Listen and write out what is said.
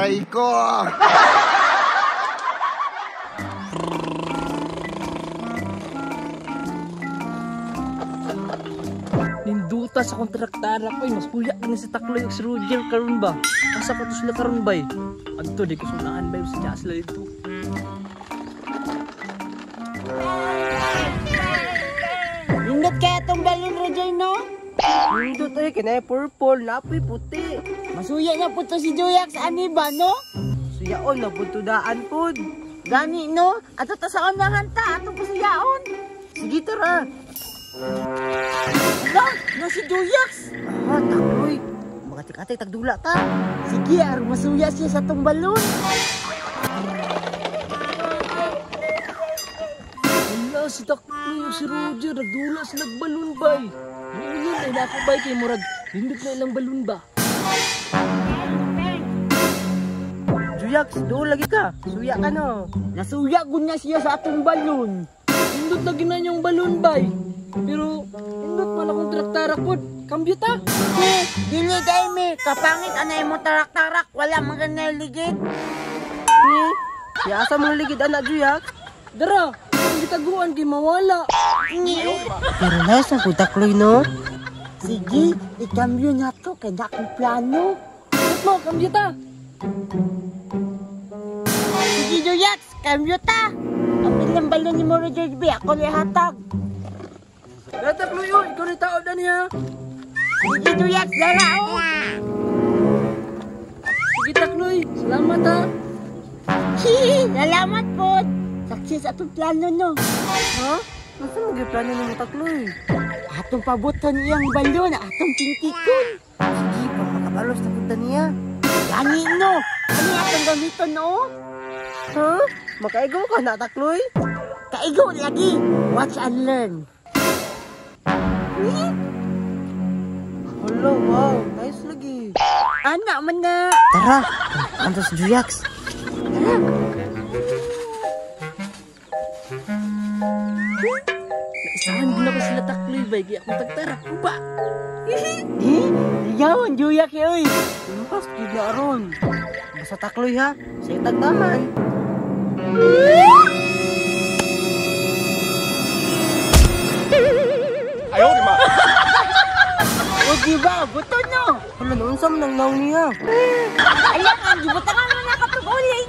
Aray ko! Ninduta sa kontraktara ko, mas puya ka na si Takloy si Roger karon ba? Asa ka to sila karon bay? Adto di ko sunahan bay sa sila dito. Nindot kaya tong balon, Roger, no? Nindot ay kinay purple, napoy puti. Masuya na po to si Juyax ani ba, no? Suyaon na po daan pod. Gani, no? Ato ta sa unahan ta, atong pasuyaon. Sige, tara. Ala, na si Juyax. Ah, Takloy. Magatik-atik, tagdula ta. Sige, aron masuya siya sa tong balon. Wala si Takloy o si Roger, nagdula sila balon bay. Yun ay nako bay kay murag nindot na ilang balon ba. Juyax, doon lagi ka. Suya ka no. Nasuya gud na siya sa atong balon. Nindot na ginan yung balon bay. Pero nindot man akong traktarak pod. Kambyo ta. Eh, dili dai me, kapangit anay mo tarak-tarak, wala man ganay ligid. Eh, siya asa mong ligid anak Juyax? Dara, ang gitaguan kay mawala. Pero nice ang Takloy no. Sige, ikambyo na to kay na akong plano. Nindot mo, kambyo ta. Sige, Juyax, kambyo ta. Ang ilang balon ni mo, Roger B, ako na hatag. Dara Takloy, oh, ikaw ni tao na niya. Sige, Juyax, dara oh. Sige Takloy, salamat ha. Hihi, salamat po. Success atong plano no. Ha? Asa mo plano nimo Takloy? Atong pabuton iyang balon, atong pintikon. Sige, pang makabalos na punta niya. Gani no. Ano atong gamiton no? Ha? Makaigo ka na Takloy? Kaigo lagi. Watch and learn. Hala, wow. Nice lagi. Anak man na. Tara, antos Juyax. Tara. Naisahan din ako sila Takloy bay, kaya akong tagtarak ko ba? Eh, ligawan Juyax oy. Lumpas gid na aron. Basta Takloy ha, sa itagtaman. Ayaw, di ba? O di ba, buto no. Hala, naunsa man ang naong niya. Alam, ang gibutangan mo na katuguling.